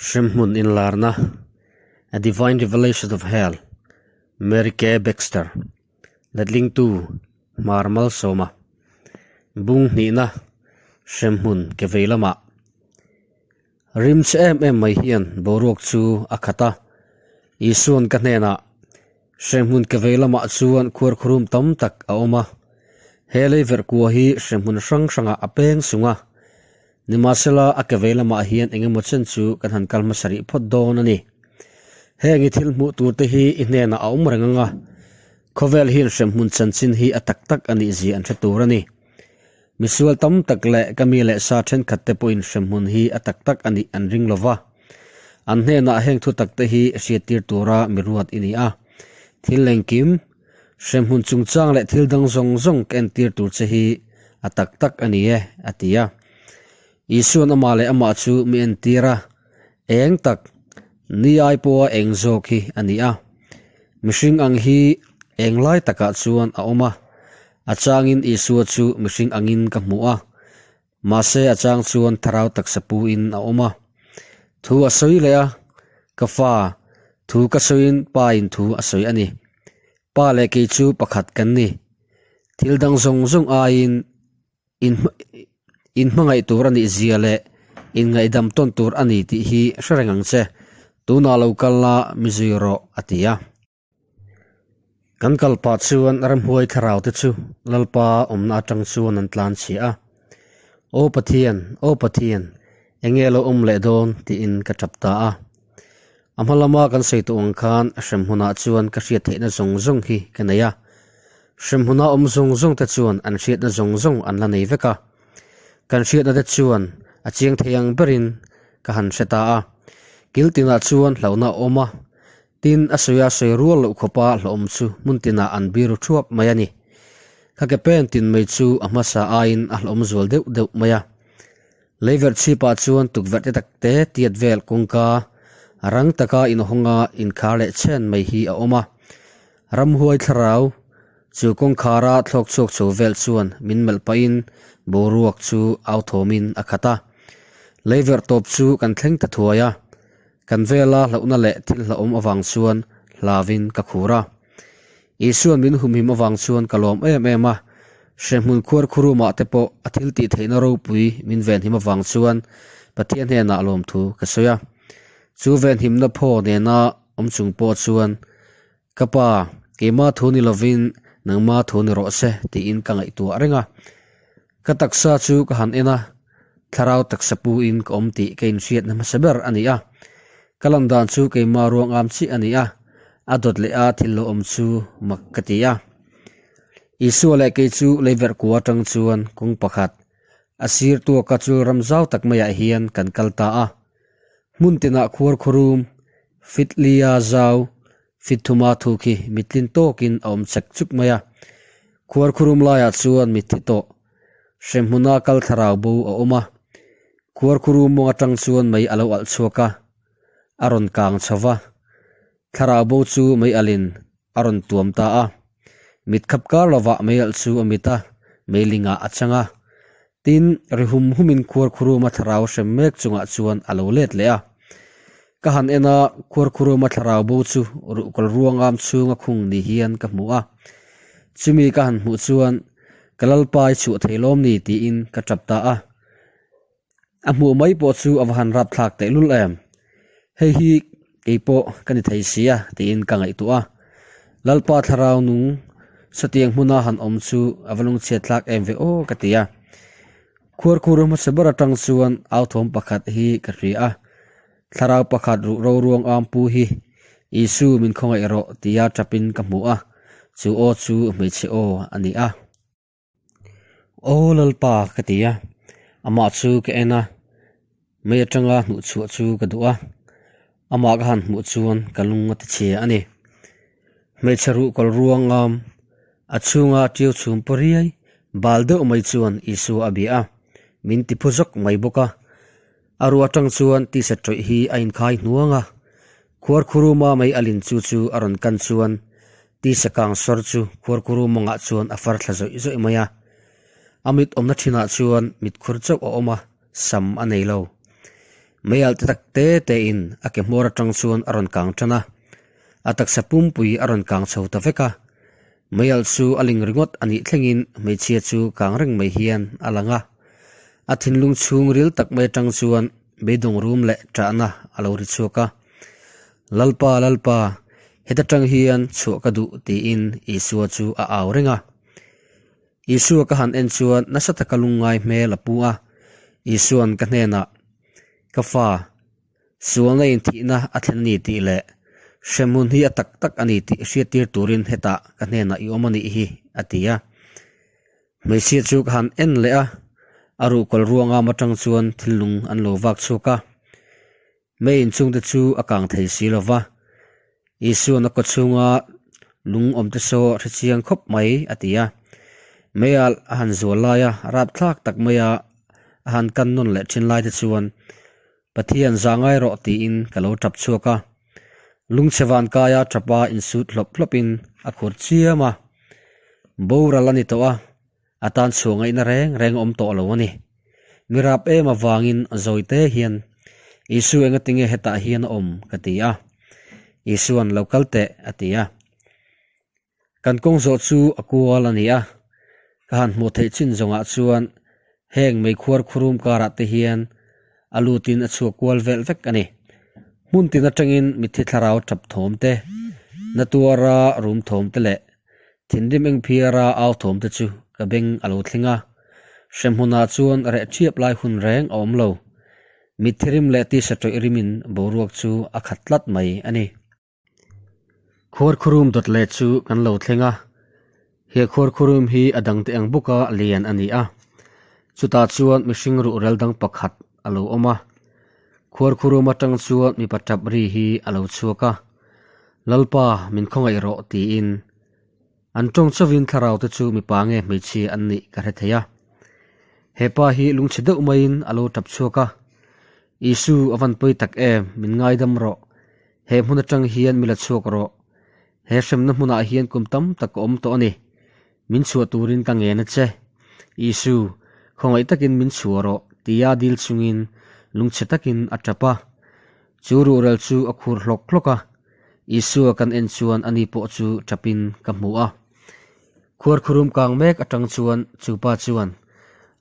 Hremhmun inlarna, A Divine Revelation of Hell, Mary K. Baxter, Letlingtu, Hmar Malsawma, Bung hnihna, Hremhmun ke vei lamah. Rim che em em mai hian boruak chu a khat a, Isua'n ka hnenah, Hremhmun ke vei lamah chuan khuarkhurum tam tak a awm a, he lei verhkua hi hremhmun hrang hrangah a peng sung a, Nimahsela, a ke vei lamah hian eng emaw chen chu kan han kal hmasa rih phawt dawn a ni. Heng i thil hmuh tur te hi i hnenah a awm reng ang a, khawvel hian hremhmun chanchin hi a tak tak a nih zia an hre tur a ni. Misual tam tak leh ka mi leh sa thenkhat te pawhin hremhmun hi a tak tak a nih an ring lo va. An hnenah heng thu tak te hi hriattir tura mi ruat i ni a. Thil engkim, Hremhmun chungchang leh thil dang zawng zawng ka entir tur che hi a tak tak a ni e, a ti a. Isua'n amah leh amah chu mi entir a, eng tak, ni ai pawha eng zawk hi a ni a. Mihring ang hi eng lai takah chuan a awm a, a changin Isua chu mihring angin ka hmu a, Mahse a chang chuan thlarau taksa pu in a awm a. Thu a sawi leh a, Ka fa, thu ka sawiin pa in thu a sawi a ni. Pa leh kei chu pakhat kan ni. Thil dang zawng zawng aiin in in hmangaih tur a nih zia leh in ngaihdam tawn tur a ni tih hi hre reng ang che. Tunah lo kal la mi zui rawh, a ti a. Kan kal pah chuan ramhuai thlarau te chu Lalpa awmna atang chuan an tlan chhia a, Aw Pathian, aw Pathian, enge lo awm leh dawn tiin ka tap ta a. A hma lama kan sawi tawh ang khan hremhmunah chuan ka hriat theihna zawng zawng hi ka nei a, hremhmuna awm zawng zawng te chuan an hriatna zawng zawng an la nei vek a. Kan hriatna te chuan a chiang thei ang berin ka han hre ta a, kil tinah chuan hlauhna a awm a, Tin, a sawi a sawi rual loh khawpa hlawhawm chu hmun tinah an biru thuap mai a ni. Ka ke pen tin mai chu a hmasa aiin a hlawhawm zual deuh deuh mai a. Leiverh chhipah chuan tukverh te tak te tiat vel kawngka rang taka inhawnga inkhar leh chhen mai hi a awm a. Ramhuai thlarau chu kawngkhara thlawk chhuak chho vel chuan min melh pahin boruak chu au thawmin a khat a. Leiverh tawp chu kan thleng ta thuai a. Kan vela hlauhna leh thil hlauhawm avang chuan hlauin ka khur a. Isua'n min humhim avang chuan ka lawm em em a, hrehmun khuar khurumah te pawh a thil tih theihna ropui min venhim avang chuan Pathian hnenah lawmthu ka sawi a. Chu venhimna phaw nena awm chung pawh chuan, Ka pa, keimah thu ni lovin nangmah thu ni rawh se tiin ka ngaihtuah reng a. Ka taksa chu ka han en a, thlarau taksa pu in ka awm tih ka inhriatna hmasa ber a ni a. Ka lan dan chu keimah ruang am chiah a ni a, a dawt leh a thil lo awm chu mak ka ti a. Isua leh kei chu leiverh kua atang chuan kawng pakhat, a sir tuaka chul ram zau tak maiah hian kan kal ta a. Hmun tinah khuar khurum, Fitlia zau, Fithuma thu khi mitlin tawkin a awm chek chuk mai a. Khuar khurum laiah chuan mitthi tawh, hremhmuna kal thlarau bo a awm a. Khuar khurum mawng atang chuan mei a lo alh chhuak a, a rawn kang chho va. Thlarau bo chu mei alhin a rawn tuam ta a. Mit khap kar lovah mei alh chu a mit a, meilingah a chang a. Tin, ri hum humin khuarkhuruma thlarau hrem mek chungah chuan a lo let leh a. Ka han en a, khuarkhuruma thlarau bo chu ruhkawl ruangam chhunga khung ni hian ka hmu a. Chumi ka han hmuh chuan, Ka Lalpa i chhuah thei lawm ni? tiin ka tap ta a. A hmuh mai pawh chu a va han rapthlak tehlul em. Hei hi kei pawh ka ni thei si a tiin ka ngaihtuah a. Lalpa thlarau nung satiang hmuna han awm chu a va lungchhiat thlak em ve aw ka ti a. Khuarkhur hmasa ber atang chuan authawm pakhat hi ka hria a. Thlarau pakhat ruh ro ruang am pu hi Isu min khawngaih rawh tia tapin ka hmu a. Chu aw chu hmeichhe aw a ni a. Aw Lalpa ka ti a, amah chu ka en a, mei atanga hnuh chhuah chu ka duh a, amah ka han hmuh chuan ka lung a ti chhia a ni. Hmeichhe ruh kawl ruangam a chhunga tiu chhum paw riai bal deuh mai chuan Isua a bia a, min ti phu zawk mai bawk a. A ruah atang chuan tisa tawih hi a inkhai hnuang a, khuarkhuruma mei a lin chu chu a rawn kan chuan tisa kang sawr chu khuarkhuru mawngah chuan a far thla zawih zawih mai a. A mit awmna thinah chuan mitkhur chauh a awm a, sam a nei lo. Meialh te tak te te in a ke hmawr atang chuan a rawn kang tan a, a taksa pumpui a rawn kang chho ta vek a. Meialh chu a ling ringawt a nih thlengin hmeichhia chu kang reng mai hian a lang a. A thinlung chhung ril tak mai atang chuan beidawng rum leh ṭahna a lo ri chhuak a. Lalpa, Lalpa, heta tang hian chhuah ka duh tiin Isua chu a au reng a. Isua ka han en chuan nasa taka lungngai hmel a pu a, Isua'n ka hnenah, Ka fa, sualna inthihna a thlen a ni tih leh hremhmun hi a tak tak a ni tih hriattir turin hetah ka hnenah i awm a nih hi, a ti a. Hmeichhia chu ka han en leh a, a ruhkawl ruangam atang chuan thil lung an lo vak chhuak a. Mei inchhungte chu a kang thei si lo va, Isua'n a kaw chhunga lung awmte saw a hre chiang khawp mai, a ti a. Meialh a han zual lai a, rapthlak tak maia a han kan nawn leh thin laite chuan, Pathian za ngai rawh tiin ka lo tap chhuak a. Lungchhe vankaia tapa insut hlawp hlawpin a khur chiam a. Boral a ni tawh a, A tan chhuah ngaihna reng reng a awm tawh lo a ni. Mi rap em avangin zawite hian, Isu engatinge hetah hian a awm? ka ti a. Isuan lo kal teh a ti a. Kan kawng zawh chu a kual a ni a, ka han hmuh theih chin zawngah chuan heng meikhuar khurum karah te hian a lutin a chhuak kual vel vek a ni. Hmun tin atangin mitthi thlarau tap thawm te, na tuara rum thawm te leh Thinrim eng phiara au thawm te chu ka beng a lo thleng a, hremhmunah chuan reh ṭhiap lai hun reng a awm lo. Mitthi rim leh tisa ṭawih rimin boruak chu a khat tlat mai a ni. Khuarkhurum dawt leh chu kan lo thleng a, he khuarkhurum hi a dangte ang bawka lian a ni a, chutah chuan mihring ruhrel dang pakhat a lo awm a. Khuarkhurum atang chuan mipa ṭap ri hi a lo chhuak a, Lalpa, min khawngaih rawh, tiin. An ṭawng chauhin thlarau te chu mipa nge hmeichhia an nih ka hre thei a. He pa hi lungchhe deuh maiin a lo ṭap chhuak a, Isu, a van pawi tak em, min ngaidam rawh. He hmun aṭang hian mi la chhuak rawh. He hremna hmunah hian kum tam tak ka awm tawh a ni. Min chhuah turin ka ngen a che. Isu, khawngaih takin min chhuah rawh, tia dil chungin lungchhe takin a ṭap a. Chu ruhrel chu a khur hlawk hlawk a, Isua kan en chuan ani pawh chu ṭapin ka hmu a. Khuarkhurum kang mek aṭang chuan chu pa chuan,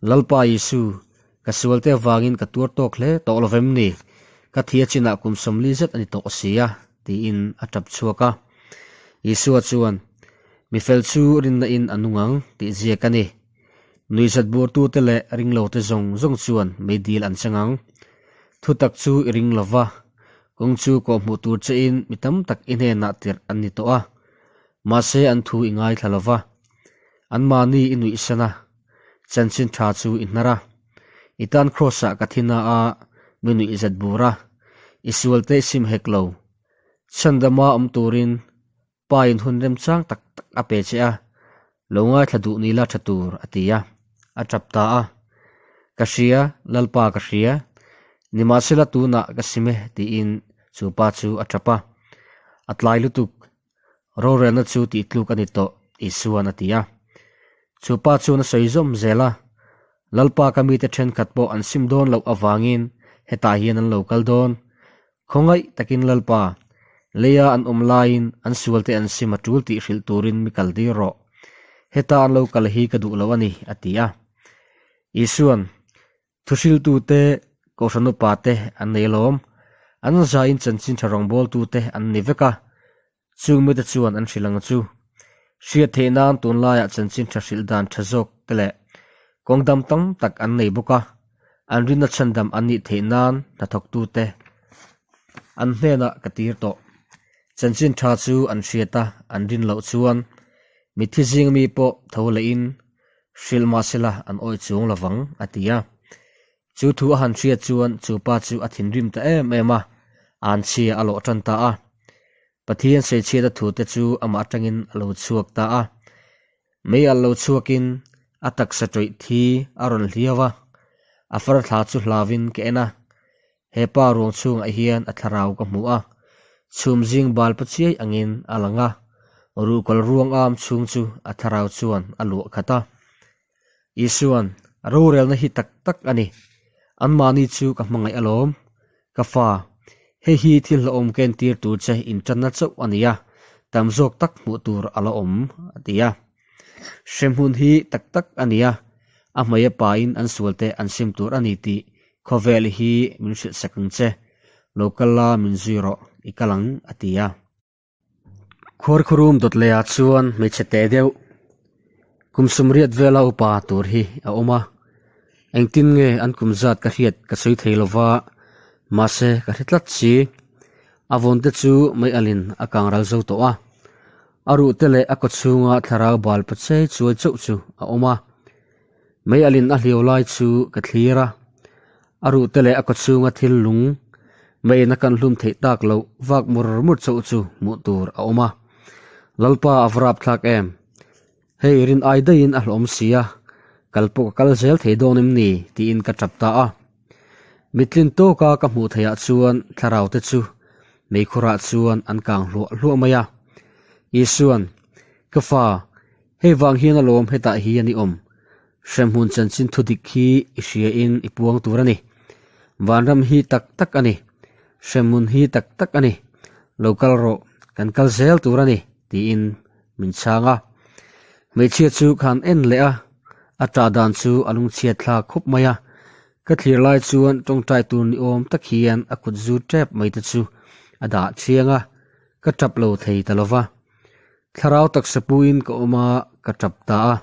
Lalpa Isu, ka sualte avangin ka tuar tawk hle tawh lo vem ni? Ka thia chinah kum 40 zet a ni tawh si a, tiin a ṭap chhuak a. Isua chuan, Mi fel chu rinna in a nung ang, tih ziak a ni. Nuihzat burtute leh ringlote zawng zawng chuan meidil an chang ang. Thutak chu i ring lo va, kawng chu kawhhmuh tur chein mi tam tak i hnenah tirh an ni tawh a, mahse an thu i ngaithla lo va, anmahni i nuihsan a, chanchin tha chu i hnar a. I tan Kraws-ah ka thi na a, mi nuihzat bur a, i sualte i sim hek lo. Chhandama awm turin Pa in hun remchang tak tak a pe che a, lo ngaithla duh ni la tha tur, a ti a, a tap ta a. Ka hria, Lalpa ka hria, nimahsela tunah ka sim e, tiin chu pa chu a tap a. A tlai lutuk, rorelna chu tih tluk a ni tawh, Isua'n a ti a. Chu pa chuan a sawi zawm zel a, Lalpa ka mite thenkhat pawh an sim dawn loh avangin hetah hian an lo kal dawn, Khawngaih takin Lalpa, leia an awm laiin an sualte an sim a tul tih hrilh turin mi kal dir rawh. Heta an lo kal hi ka duh lo a ni, a ti a. Isua'n, Thuhriltute, Kohhran upate an nei alawm. An zaiin chanchin tha rawngbawltute an ni vek a. Chung mite chuan an hrilh ang chu. Hriat theih nan tunlaiah chanchin tha hrilh dan tha zawk te leh kawng dam tam tak an nei bawk a, an rinna chhandam an nih theih nan hnathawktute an hnenah ka tir tawh. Chanchin tha chu an hriat a, an rin loh chuan mitthi zing mi pawh tho lehin hrilh mahsela an awih chuang lovang, a ti a. Chu thu a han hriat chuan chu pa chu a thinrim ta em em a, anchhia a lawh tan ta a. Pathian sawichhiata thute chu amah atangin a lo chhuak ta a. Mei alh lo chhuakin a taksa ṭawih thi a rawn hliau a, a far thla chu hlauvin ka en a. He pa ruang chhungah hian a thlarau ka hmu a, chhum zing bal pachiai angin a lang a, ruhkawl ruang am chhung chu a thlarau chuan a luah khat a. Isua'n, Rorelna hi tak tak a ni. Anmahni chu ka hmangaih alawm. Ka fa, hei hi thil hlauhawm ka entir tur che inṭanna chauh a ni a, tam zawk tak hmuh tur a la awm, a ti a. Hremhmun hi tak tak a ni a, a hmei a pain an sualte an sim tur a ni tih khawvel hi min hrilh sak ang che. Lo kal la min zui rawh, i kal ang, a ti a. Khuarkhurum dawt leiah chuan hmeichhe teh deuh kum sumriat vela upa tur hi a awm a, engtin nge an kum zat ka hriat ka sawi thei lova mahse ka hre tlat si. A vawn te chu mei alin a kang ral zo tawh a, a ruh te leh a kaw chhunga thlarau bal pa chei chuai chauh chu a awm a. Mei alin a hliau lai chu ka thlir a, a ruh te leh a kaw chhunga thil lung meiin a kan hlum theih tak loh vak mur mur chauh chu hmuh tur a awm a. Lalpa a va rap thlak em? Hei rin ai daihin a hlawm si a, kal pawh ka kal zel thei dawn em ni? tiin ka tap ta a. Mitlin tawka ka hmuh theihah chuan thlarau te chu meikhurah chuan an kang hluah hluah mai a. Isuan, Ka fa, Hei vang hian alawm hetah hian i awm. Hremhmun chanchin thu dik hi i hria in i puang tur a ni. Vanram hi tak tak a ni. Hremhmun hi tak tak a ni. Lo kal rawh, kan kal zel tur a ni, tiin min chhang a. Hmeichhia chu ka han en leh a, a ṭah dan chu a lungchhiat thlak khawp mai a. Ka thlir lai chuan tawngtai tur ni awm tak hian a kut zu ṭep mai te chu a dah chiang a, ka ṭap lo thei ta lo va. Thlarau taksa puiin ka awm a, ka tap ta a.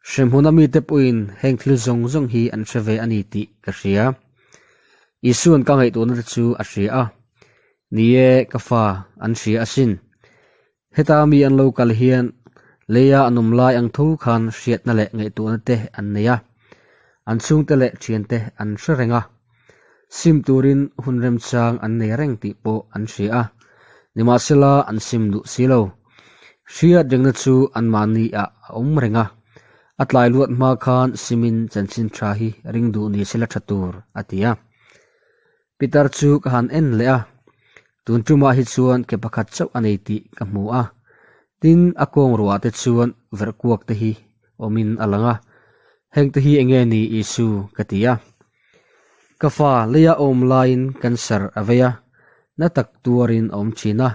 Hremhmun a mite pawhin heng thil zawng zawng hi an hre ve a ni tih ka hria. Isua'n ka ngaihtuahna te chu a hria a. Ni e, ka fa, an hria asin. Heta mi an lo kal hian leia an awm lai ang tho khan hriatna leh ngaihtuahna te an nei a. An chhungte leh thiante an hre reng a. Sim turin hun remchang an nei reng tih pawh an hria a, nimahsela an sim duh si lo. Hriat rengna chu anmahni ah a awm reng a, a tlai luat hma khan simin chanchin tha hi ring duh ni sela tha tur, a ti a. Peter chu ka han en leh a, tun tumah hi chuan ke pakhat chauh a nei tih ka hmu a, tin a kawng ruah te chuan verh kuak te hi awmin a lang a, hengte hi enge ni Isu ka ti a. Ka fa leia awm laiin cancer a vei a, na tak tuarin a awm thin a.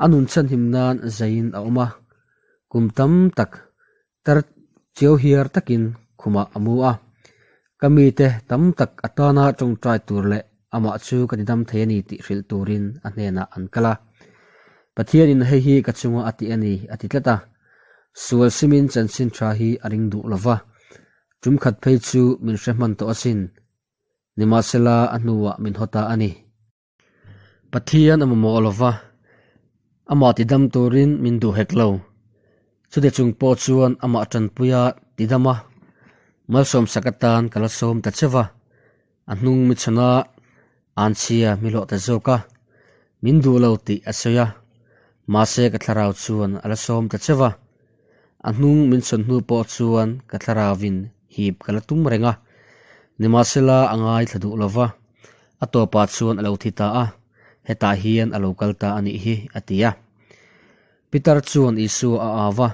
A nun chhanhim nan zaiin a awm a, kum tam tak tar chiau hiar takin khumah a mu a. Ka mite tam tak atana tawngtai tur leh amah chu ka nidam thei a ni tih hrilh turin a hnenah an kal a. Pathianin hei hi ka chunga a ti a ni a ti tlat a. Sual simin chanchin tha hi a ring duh lova, Tum khat phei chu min hre hman tawh asin. Nimahsela a hnuah min haw ta a ni. Pathian a mamawh lo va, amah tidam turin min duh hek lo. Chute chung pawh chuan amah tanpuia tidam a, malsawmsak atan ka la sawm ta che va. A hnung mi chhana anchhia mi hlawh ta zawk a, min duh lo tih a sawi a, mahse ka thlarau chuan a la sawm ta che va. A hnung min chhawn hnu pawh chuan ka thlarauvin hip ka la tum reng a, nimahsela a ngaithla duh lo va, a tawpah chuan a lo thi ta a, hetah hian a lo kal ta a nih hi, a ti a. Peter chuan Isua a au va,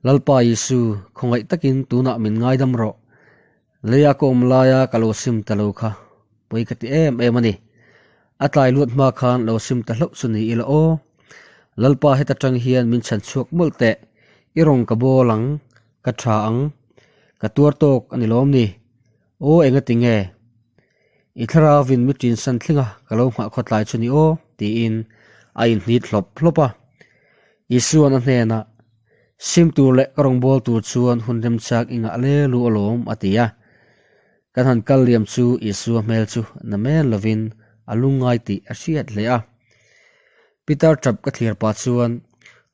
Lalpa Isu, khawngaih takin tunah min ngaidam rawh. Leia ka awm laia ka lo sim ta lo kha pawi ka ti em em a ni. A tlai luat hma khan lo sim ta hlauh chu ni ila aw. Lalpa heta tang hian min chhan chhuak mawlh teh, i rawn ka bawl ang, ka tha ang, ka tuar tawk a ni lawm ni. Aw enga ti nge? I thlarauvin mi ṭin san thlinga ka lo nghah khawtlai chu ni aw, tiin a inhnit hlawp hlawp a. Isuan a hnenah, Sim tur leh ka rawngbâwl tur chuan hun remchak i ngah le lu alawm, a ti a. Kan han kal liam chu Isua hmel chu na men lovin a lungngai tih a hriat hle a. Peter ṭap ka thlir pah chuan,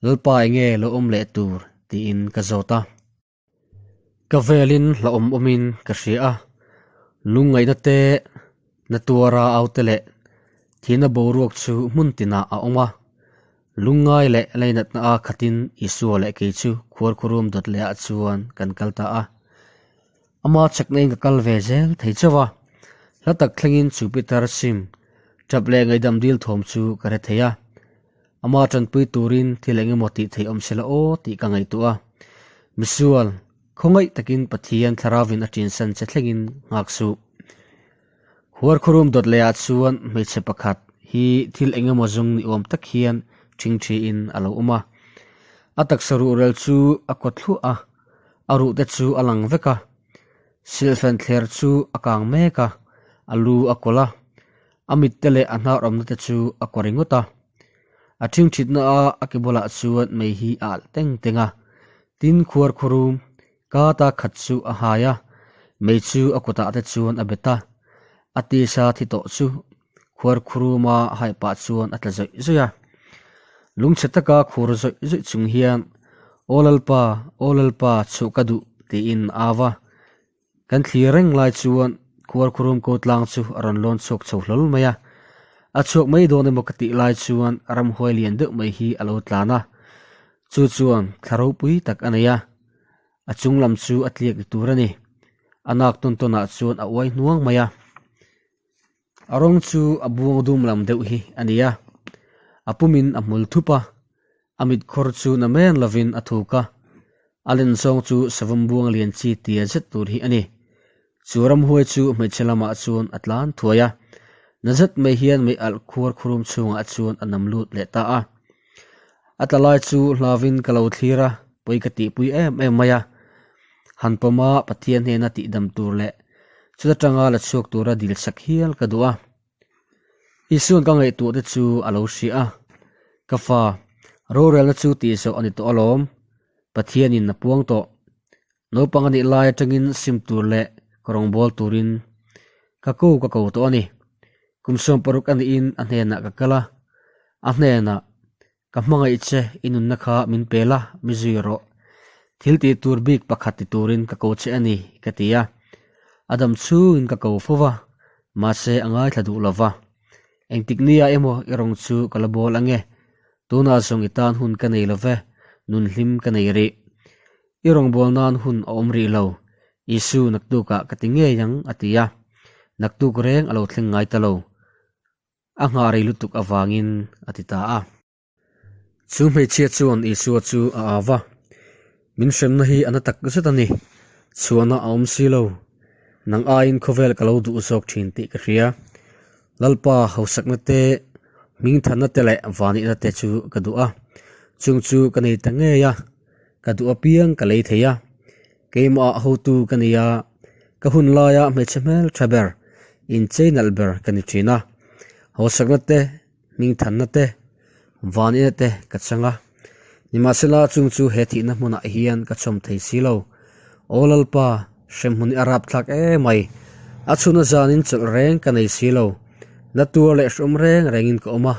Lalpa enge lo awm leh tur? tiin ka zawt a. Ka velin hlauhawm awmin ka hria a, lungngaihna te, na tuara au te leh thihna boruak chu hmun tinah a awm a. Lungngai leh leinatna a khatin Isua leh kei chu khuarkhurum dawt leh ah chuan kan kal ta a. Ama chakna in ka kal ve zel thei chauh a, hla tak thlengin chu Peter sim tap leh ngaihdam dil thawm chu ka hre thei a. Ama tanpui turin thil eng emaw tih theih awm sela aw tih ka ngaihtuah a. Misual, khawngaih takin Pathian thlarauvin a ṭinsan che thlengin nghak suh. Huarkhurum dawt lehah chuan hmeichhe pakhat hi thil eng emaw zawng ni awm tak hian ṭhingṭhiin a lo awm a. A taksa ruhrel chu a kaw thluah a, a ruh te chu a lang vek a. Silhfen thler chu a kang mek a, a lu a kawlh a, a mit te leh a hnar awmna te chu a kaw ringawt a. A ṭhingṭhitna a a ke bulah chuan mei hi a alh teng teng a, tin khuarkhurum Kata khat chu a hai a, mei chu a kutah te chuan a bet a, a tisa thi tawh chu khuarkhuruma haih pah chuan a tla zawih zawih a. Lungchhe taka khur zawih zawih chung hian, Aw Lalpa, aw Lalpa, chhuh ka duh, tiin a au a. Kan thlir reng lai chuan khuarkhurum ko tlang chu a rawn lawn chhuak chho hlawl mai a. A chhuak mai dawn emaw ka tih lai chuan ramhuai lian deuh mai hi a lo tlan a. Chu chuan thla ropui tak a nei a, a chung lam chu a tliak ni tur a ni. A nak tawn tawnah chuan a uai hnuang mai a. A rawng chu a buang dum lam deuh hi a ni a, a pumin a hmul thup a, a mit khawr chu na men lovin a thuk a, a len zawng chu savawm buang lian chi tia zet tur hi a ni. Chu ramhuai chu hmeichhe lamah chuan a tlan thuai a, na zet mai hian mei alh khuar khurum chhungah chuan a nam lut leh ta a. A tla lai chu hlauin ka lo thlir a, pawi ka tihpui em em mai a. Han pawma Pathian hnena tihdam tur leh chuta tanga la chhuak tura dil sak hial ka duh a. Isuan ka ngaihtuah te chu a lo hria a, Ka fa, rorelna chu tihzawh a ni tawh alawm, Pathianin a puang tawh. Naupang a nih lai atangin sim tur leh ka rawngbâwl turin ka ko ka ko tawh a ni. Kum 60 a nihin a hnenah ka kal a, a hnenah, Ka hmangaih che, i nunna kha min pe la, mi zui rawh. Thil tih tur bik pakhat ti turin ka ko che a ni, ka ti a. A dam chhungin ka ko fo va, mahse a ngaithla duh lo va. Engtik nia emaw i rawng chu ka la bawl ange, tunah zawng i tan hun ka nei lo ve, nun hlim ka nei rih. I rawngbâwl nân hun a awm rih lo, Isu naktukah ka ti ngei ang, a ti a. Naktuk reng a lo thleng ngai ta lo. A nghah rei lutuk avângin a ti ta a. Chu hmeichhia chuan Isua chu a au va, Min hremna hi a na tak zet a ni, chhuahna a awm si lo. Nang aiin khawvel ka lo duh zawk thin tih ka hria. Lalpa hausakna te, hmingthanna te leh vanihna te chu ka duh a, chung chu ka nei ta ngei a. Ka duh apiang ka lei thei a, keimah hotu ka ni a, ka hun laia hmeichhe hmel tha ber, inchei nalh ber ka ni thin a. Hausakna te, hmingthanna te, vanina te ka chang a. Nimahsela chung chu he thihna hmunah hian ka chhawm thei si lo. Aw Lalpa, hremhmun hi a rapthlak emai, a chhuna zanin chawlh reng ka nei si lo, na tuar leh hrawm reng rengin ka awm a,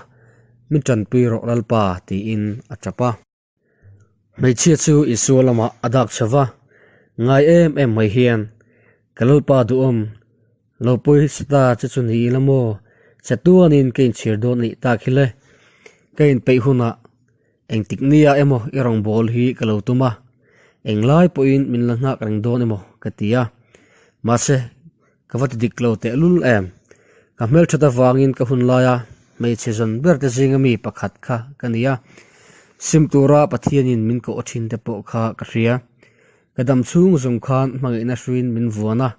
min tanpui rawh Lalpa tiin a tap a. Hmeichhia chu Isua lamah a dak chho va, ngai em em mai hian, Ka Lalpa duhawm, lo pawisa ta che chu ni ila maw? Chatuanin ka inchhir dawn anih tak hi le. Ka inpeih hunah engtik nia emaw i rawngbâwl hi ka lo tum a, englai pawhin min la nghak reng dawn emaw ka ti a. Mahse, Ka va ti dik lo tehlul em? Ka hmelthat avangin ka hun laia hmeichhe zawn ber te zinga mi pakhat kha ka ni a, sim tura Pathianin min koh thin te pawh kha ka hria. Ka dam chhung zawng khan hmangaihna hruiin min vuan a,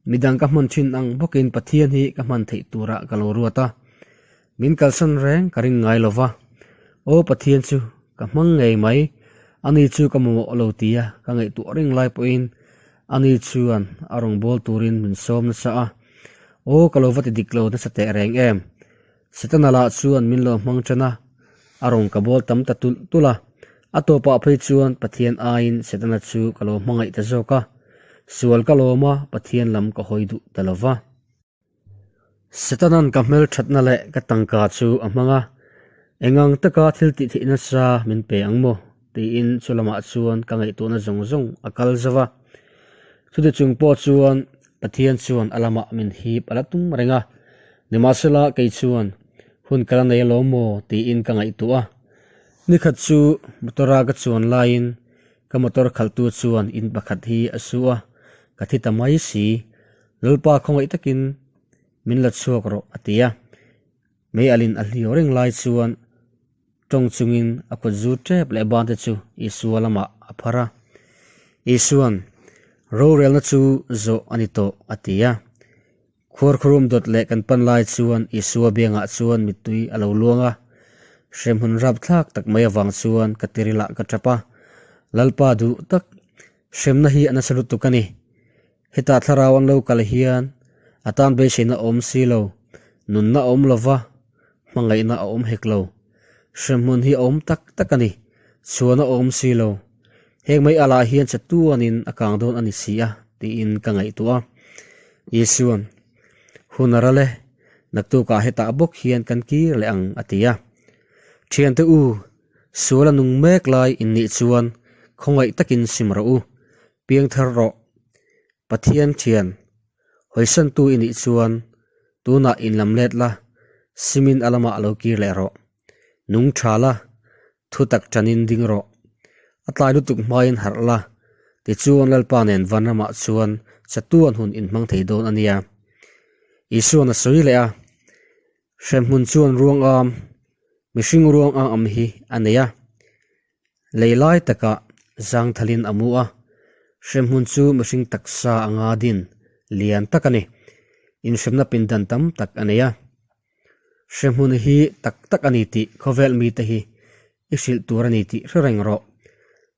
midang ka hman thin ang bawkin Pathian hi ka hman theih turah ka lo ruat a, min kalsan reng ka ring ngai lo va. Aw Pathian chu ka hmang ngei mai, ani chu ka mamawh lo tia ka ngaihtuah reng lai pawhin Ani chuan a rawn bawl turin min sawm nasa a, Aw ka lo va ti dik lo nasa teh reng em? Setana lah chuan min lo hmang ṭan a, a rawn ka bawl tam ta tulh tulh a. A tawpah phei chuan Pathian aiin Setana chu ka lo hmangaih ta zawk a, sual ka lawm a, Pathian lam ka hawi duh ta lo va. Setanan ka hmelthatna leh ka tangka chu a hmang a, engang taka thil tih theih nasa min pe ang maw? tiin chu lamah chuan ka ngaihtuahna zawng zawng a kal zo va. Chuti chung pawh chuan Pathian chuan a lamah min hip a la tum reng a, nimahsela kei chuan hun ka la nei alawm maw tiin ka ngaihtuah a. Nikhat chu motor-a ka chuan laiin ka motor khalhtu chuan in pakhat hi a su a, ka thi ta mai si. Lalpa khawngaih takin min la chhuak rawh a ti a. Mei alin a hliau reng lai chuan tawng chungin a kut zu tep leh ban te chu Isua lamah a phar a. Isuan, Rorelna chu zawh a ni tawh a ti a. Khuarkhurum dawt leh kan pan lai chuan Isua biangah chuan mittui a lo luang a. Hremhmun rapthlak tak mai avang chuan ka tirilah ka tap a. Lalpa duh tak, hremna hi a nasa lutuk a ni. Hetah thlarau an lo kal hian a tan beiseina a awm si lo, nunna a awm lo va, hmangaihna a awm hek lo. Hremhmun hi a awm tak tak a ni, chhuan a awm si lo. Heng mai alah hian chatuanin a kang dawn a ni si a, tiin ka ngaihtuah a. Isuan, Hun a ral e, naktukah hetah bawk hian kan kir leh ang, a ti a. Thiante u, sual a nung mek lai in nih chuan khawngaih takin sim rawh u, Piangthar rawh. Pathian thian, hawisantu i nih chuan tunah inlam let la, simin a lamah lo kir leh rawh. Nung tha la, thu tak tanin ding rawh. A tlai lutuk hmain harh la, tichuan Lalpa nen vanramah chuan chatuan hun inhmang thei dawn a nia. Isuan a sawi leh a, Hremhmun chuan ruang am, mihring ruang ang am hi a nei a. Lei lai takah zangthalin a mu a, hremhmun chu mihring taksa anga din lian tak a ni. Inhremna pindan tam tak a nei a. Hremhmun hi tak tak a ni tih khawvel mite hi i hrilh tur a ni tih hre reng rawh.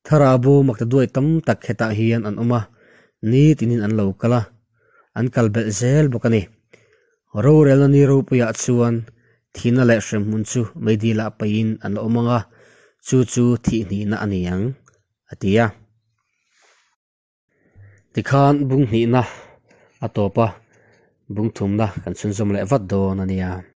Tharabu maktaduai tam tak hetah hian an awm a, nitinin an lo kal a, an kal belh zel bawk a ni. Rorelna ni ropuiah chuan thihna leh hremhmun chu meidilah paihin an la awm ang a, chu chu thihhnihna a ni ang, a ti a. Tikhan bung hnihna a tawp a, bung thumna kan chhunzawm leh vat dawn a nia.